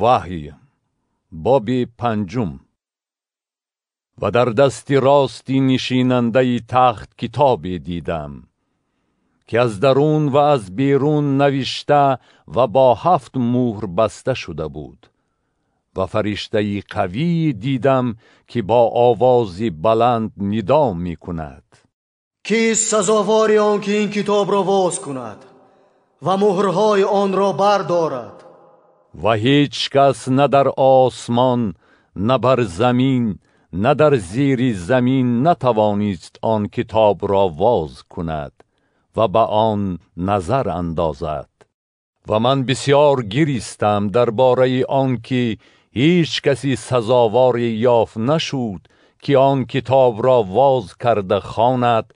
Ваҳй, боби панҷум. Ва дар дасти рости нишинандаи тахт китобе дидам, ки аз дарун ва аз берун навишта ва бо ҳафт муҳр баста шуда буд. Ва фариштаи қавӣ дидам, ки бо овози баланд нидо мекунад: Кист сазовори он ки ин китобро воз кунад ва муҳрҳои онро бардорад? Ва ҳеҷ кас на дар осмон, на бар замин, на дар зери замин натавонист он китобро воз кунад ва ба он назар андозад. Ва ман бисёр гиристам дар бораи он ки ҳеҷ каси сазоворе ёфт нашуд ки он китобро воз карда хонад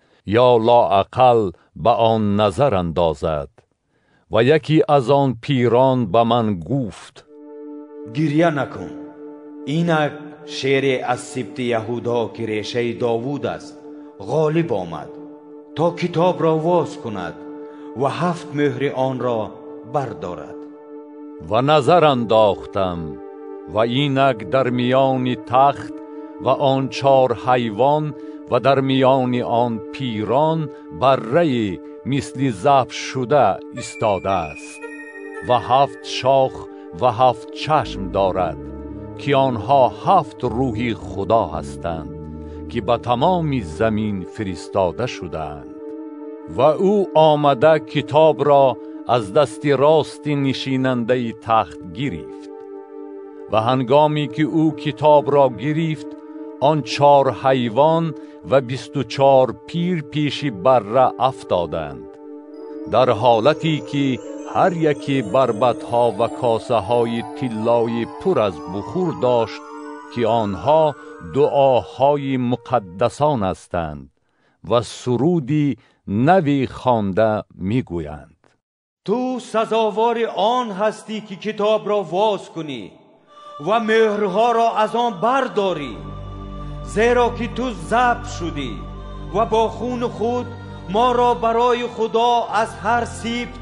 ё лоақал ба он назар андозад. Ва яке аз он пирон ба ман гуфт: Гирья накун, инак шере аз сибти Яҳудо, ки решаи Довуд аст, ғолиб омад то китобро воз кунад ва ҳафт муҳри онро бардорад. Ва назар андохтам ва инак дар миёни тахт ва он чор ҳайвон ва дар миёни он пирон баррае мисли забҳ шуда истодааст ва ҳафт шох ва ҳафт чашм дорад, ки онҳо ҳафт рӯҳи Худо ҳастанд, ки ба тамоми замин фиристода шудаанд. Ва ӯ омада китобро аз дасти рости нишинандаи тахт гирифт. Ва ҳангоме ки ӯ китобро гирифт, он чор ҳайвон ва 24 пир пеши барра афтоданд, дар ҳолате ки ҳар яке барбатҳо ва косаҳои тиллои пур аз бухур дошт, ки онҳо дуоҳои муқаддасон ҳастанд ва суруди нави хонда мегӯянд: Ту сазовори он ҳастӣ ки китобро воз кунӣ ва меҳрҳоро аз он бардорӣ, зеро ки ту забҳ шудӣ ва бо хуни худ моро барои Худо аз ҳар сибт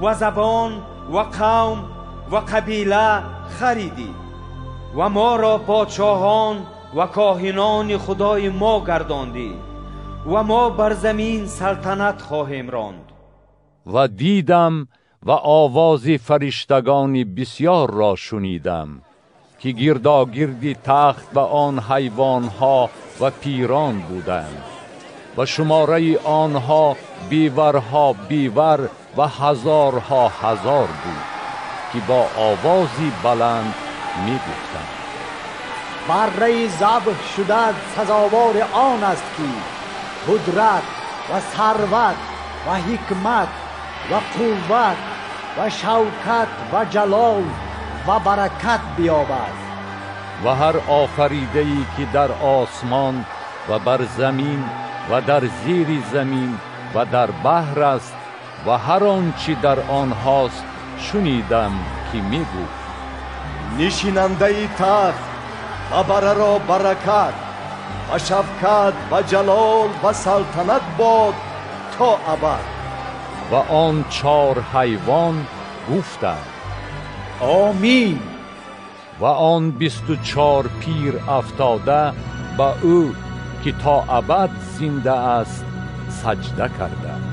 ва забон ва қавм ва қабила харидӣ ва моро подшоҳон ва коҳинони Худои мо гардондӣ ва мо бар замин салтанат хоҳем ронд. Ва дидам ва овози фариштагони бисёрро шунидам, ки гирдогирди тахт ва он ҳайвонҳо ва пирон буданд ва шумораи онҳо беварҳо бевар ва ҳазорҳо ҳазор буд, ки бо овози баланд мегуфтанд: Барраи забҳ шуда сазовори он аст, ки қудрат ва сарват ва ҳикмат ва қувват ва шавкат ва ҷалол ва баракат биёбад. Ва ҳар офаридае ки дар осмон ва бар замин ва дар зери замин ва дар баҳр аст ва ҳар он чи дар онҳост шунидам, ки мегуфт: Нишинандаи тахт ва барраро баракат ва шавкат ва ҷалол ва салтанат бод то абад. Ва он чор ҳайвон гуфтанд: Омин. Ва он 24 пир афтода ба ӯ, ки то абад зинда аст, саҷда карданд.